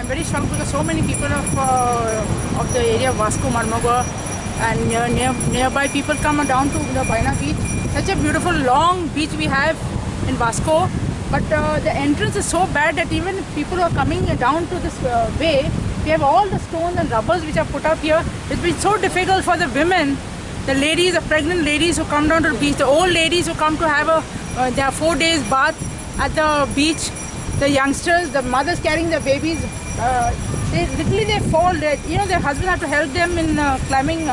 I'm very shocked because so many people of the area of Vasco, Marmagoa and nearby people come down to the Baina beach. Such a beautiful long beach we have in Vasco, but the entrance is so bad that even people who are coming down to this bay, we have all the stones and rubbers which are put up here. It's been so difficult for the women, the ladies, the pregnant ladies who come down to the beach, the old ladies who come to have a their 4 days bath at the beach, the youngsters, the mothers carrying their babies, they literally they fall. Their husbands have to help them in climbing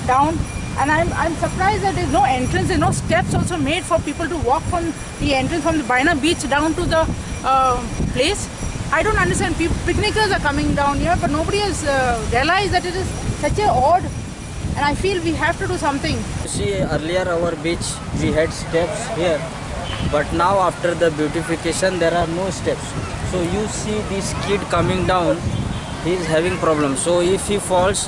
down. And I'm surprised that there's no entrance, there's no steps also made for people to walk from the entrance from the Baina beach down to the place. I don't understand. Picnickers are coming down here, but nobody has realized that it is such a odd. And I feel we have to do something. See, earlier our beach, we had steps here, but now after the beautification, there are no steps. So you see this kid coming down, he is having problems. So if he falls,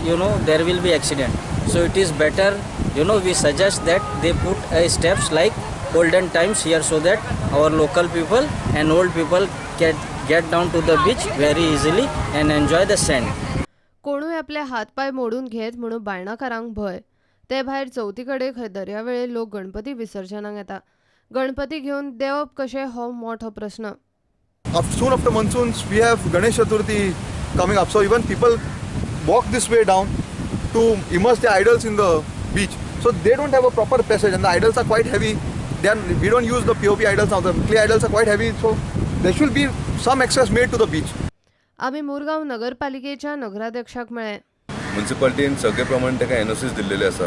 there will be accident. So it is better, we suggest that they put a steps like olden times here so that our local people and old people can get down to the beach very easily and enjoy the sand. कोणूय आपले हात पांय मोडून घेत म्हणून बायणाकारांक भंय. ते भायर चवथी कडेन खंय दर्यावेळेर लोक गणपती विसर्जनाक येता. गणपती घेवन देंवप कशें हो मोठो प्रस्न. Soon after monsoons, we have Ganesh Chaturthi coming up. So even people walk this way down to immerse their idols in the beach. So they don't have a proper passage, and the idols are quite heavy. Then we don't use the POP idols now. The clay idols are quite heavy, so there should be some access made to the beach. आमी मुरगांव नगरपालिकेच्या नगराध्यक्षाक मेळ्ळे. मुन्सिपालिटीन सगळे प्रमाणे ताका एनओसीस दिल्लेले आसा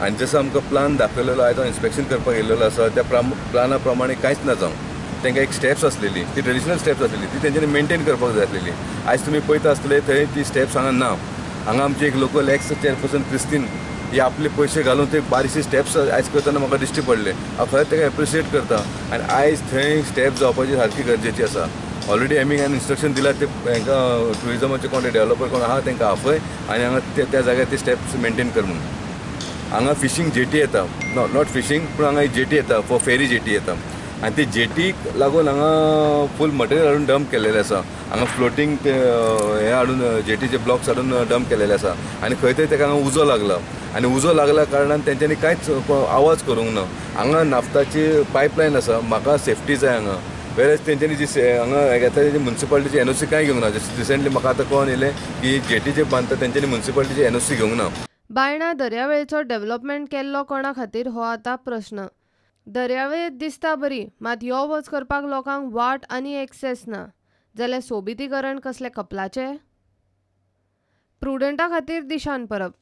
आनी जसो आमकां प्लान दाखयलेलो आयज हांव इन्स्पेक्शन करपाक येयलेलो आसा त्या प्लाना प्रमाणे कांयच ना जावं. तांकां एक स्टेप्स आसलेली, ती ट्रेडिशनल स्टेप्स आसलेली, ती तेंच्यांनी मेनटेन करपाक जाय आसलेली. आयज तुमी पळयता आसतले थंय ती स्टेप्स हांगा ना. हांगा आमची एक लोकल एक्स चेअरपर्सन क्रिस्तीन ही आपले पयशे घालून ते बारीकशी स्टेप्स आयज करतना म्हाका दिश्टी पडले. हांव खरेंच ताका एप्रिशिएट करता आनी आयज थंय स्टेप्स जावपाची सारकी गरजेची आसा. ऑलरेडी एमीक हांवें इन्स्ट्रक्शन दिला ते हांकां ट्युरिजमाचे कोण डेवलपर कोण आहा तांकां आफय आनी हांगा त्या जाग्यार ते स्टेप्स मेनटेन कर म्हणून. हांगा फिशींग जेटी येता, not fishing पूण हांगा एक जेटी येता, फॉर फेरी जेटी येता आनी ते जेटीक लागून हांगा फूल मटेरियल हाडून डंप केल्लेलें आसा. हांगा फ्लोटींग ते हें हाडून जेटीचे ब्लॉक्स हाडून डंप केलेले आसा आनी खंय तरी ताका हांगा उजो लागला आनी उजो लागल्या कारणान तेंच्यांनी कांयच आवाज करूंक ना. हांगा नाफ्ताची पायपलायन आसा, म्हाका सेफ्टी जाय हांगा. वेरेज तेंच्यांनी जी हांगा घेतला तेजी मुन्सिपालिटीची एनओसी कांय घेवंक ना. जशें रिसंटली म्हाका आतां कळोन येयलें की जेटी जे बांदता तेंच्यांनी मुन्सिपालिटीची एनओसी घेवंक ना. बायणा दर्यावेळेचो डेव्हलपमेंट केल्लो कोणा खातीर हो आतां प्रस्न. दर्यावेळ दिसता बरी, मात यो वच करपाक लोकांक वाट आनी एक्सेस ना जाल्यार सोबितीकरण कसलें कपलाचें? प्रुडंटा खातीर दिशान परब.